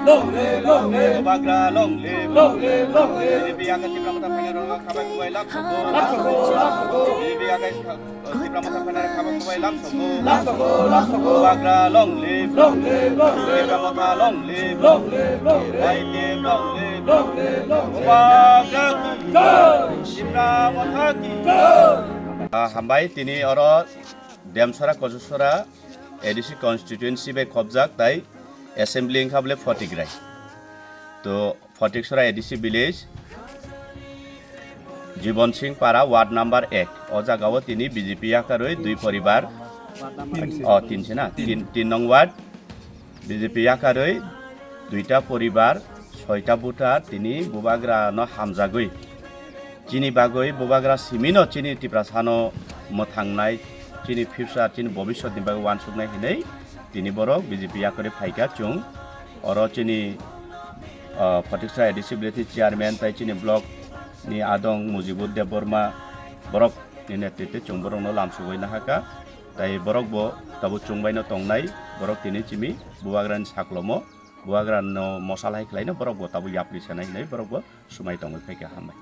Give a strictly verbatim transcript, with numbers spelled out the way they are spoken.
Long live, long live. Bubagra long live. Long live, long live. B J P yakai Tipra Motha phainai rok khabai kubai lam sokgo. Lam sokgo, lam sokgo. B J P yakai Tipra Motha phainai rok khabai kubai lam sokgo. Lam sokgo, lam sokgo. Bubagra long live. Long live, long live. Tipra Motha long live. Long live, long live. Y T F long live. Long live, long live. Bubagra ki. Tipra Motha ki. Ah, hambai tini oro Demsora Kososora A D C constituency bai khobjak tai assembly wngkha bole Photigrai. To Photiksora A D C village, Jibon Singh Para ward number ek. O jagao tini B J P yakarwi dui poribar, o tin se na, tin, tin nong ward, B J P yakarwi duita poribar, soita voter tini Bubagra no hamjagwi. Chini bagwi Bubagra simino chini Tiprasano mwthangnai, chini future, chini bobiswtni bagwi uansuknai hinwi tini borok B J P yakarwi phaikha chwng. Oro chini, ah, Photiksora A D C village chairman tai chini block ni adong Mujibur Debbarma borok ni netritwe chwng borokno lamsugwi nahakha. Tai borok bo tabuk chwng baino tongnai, borok tini chimi Bubagrani saklomo, Bubagrano mosal hai khlaino borok bo tabuk yapri sanai hinwi borok bo swmai tongwi phaikha, hambai.